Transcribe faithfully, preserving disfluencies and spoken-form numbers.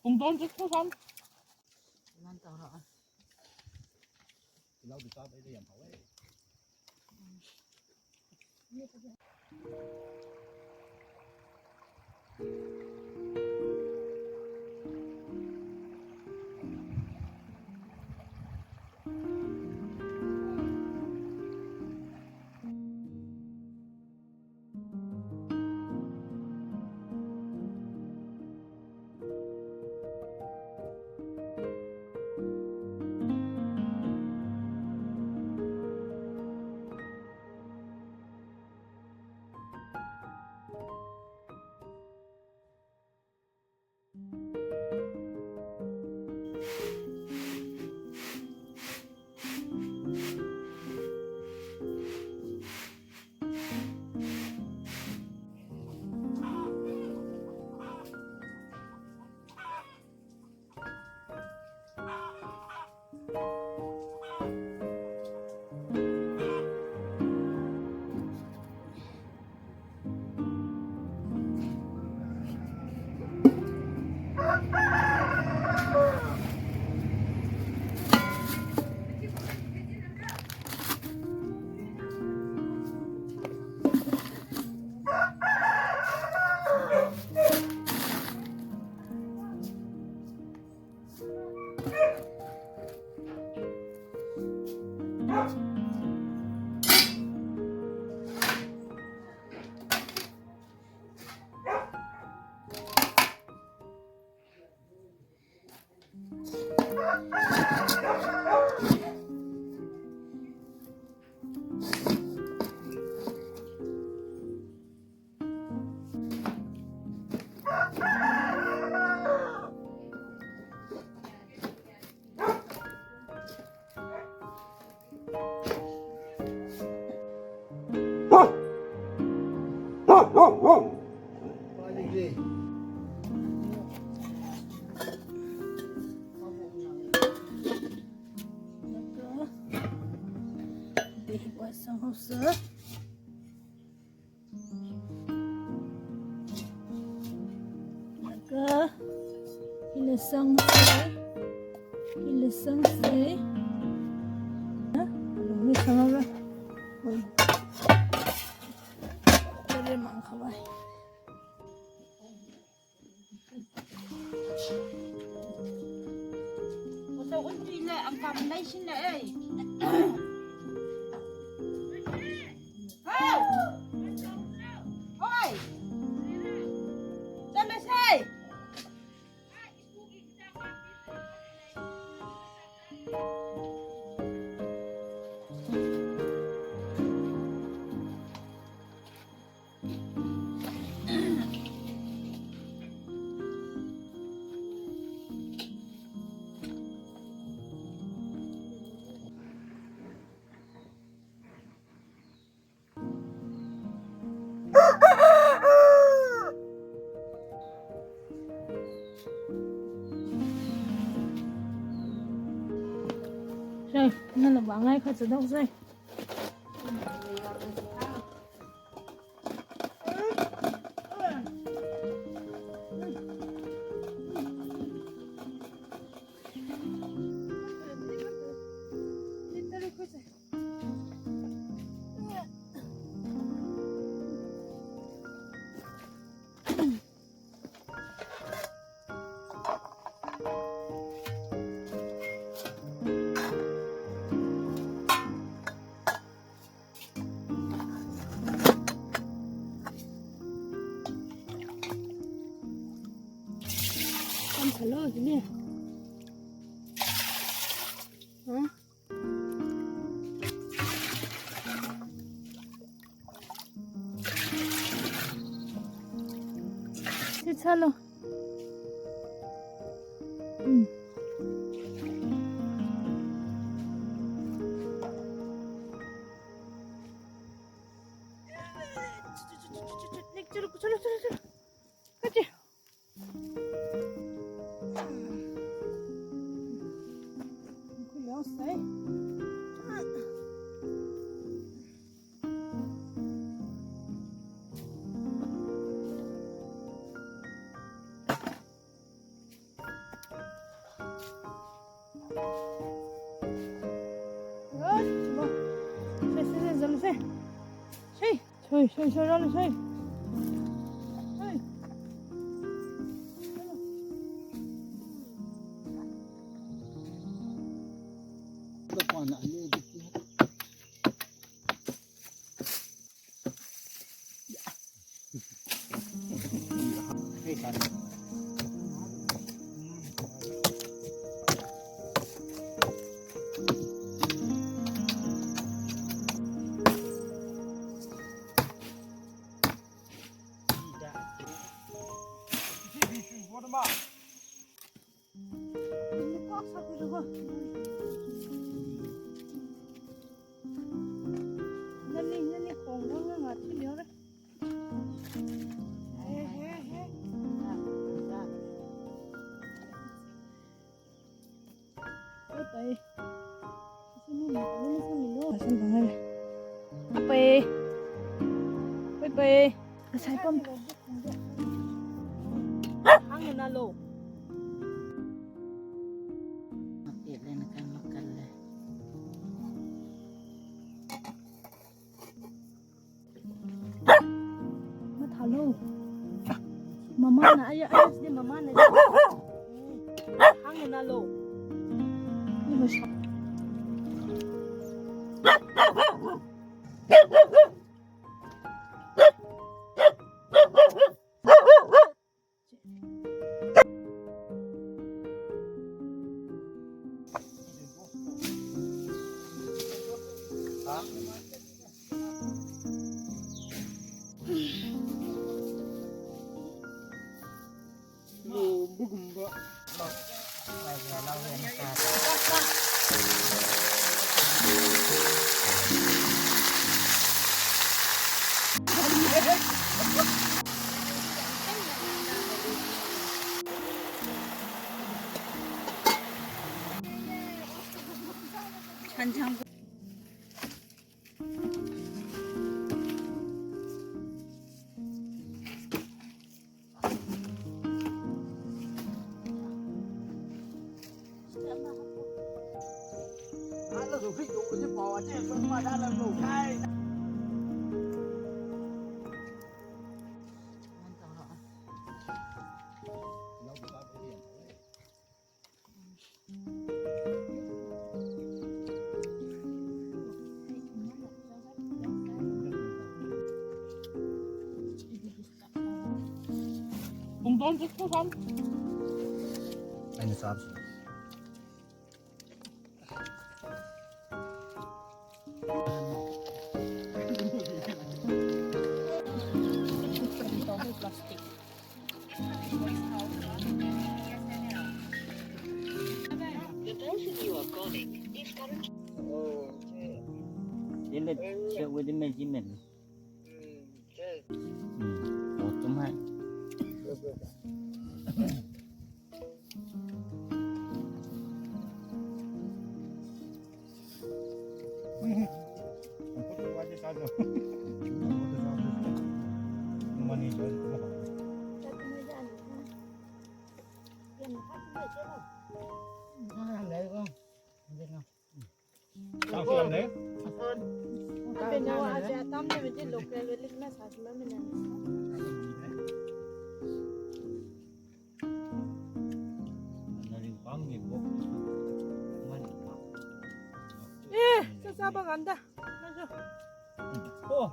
Pungton chik thusam. Nan tara. Lau di chap ai yam hawai. Laga, hila sangsa, hila sangsa. Ha? Lungli sangara. Oi. Kare mang khavai. Ota unti le ang kam nai shin le ei. Hau! Oi! Chānasai! Sai, nana bangai kha chadau sai. Hello, Jimmy. Huh? Sit, hello. Hmm. Chalo, chalo, chalo, chalo. Kachi. Good. Shai, shai, shai, shai. Shai, shai, shai, shai. Shai. Nani, nani khong rang nga thili yore. He, he, he. Bye bye. Sini na, sini sini lo. Asan bangai. Bye bye. Bye bye. Asai pam. Hang na lo. Mapet le na kan makal le. Mathalo. Mamana, aya, aya, sini mamana. Hang na lo. Ni masha. Pungton six to some. Eine Saat. Plastic. The person you are calling is currently. Ele check with the management. Hmm, otum hai. Eh, sasaba ganda. Oh.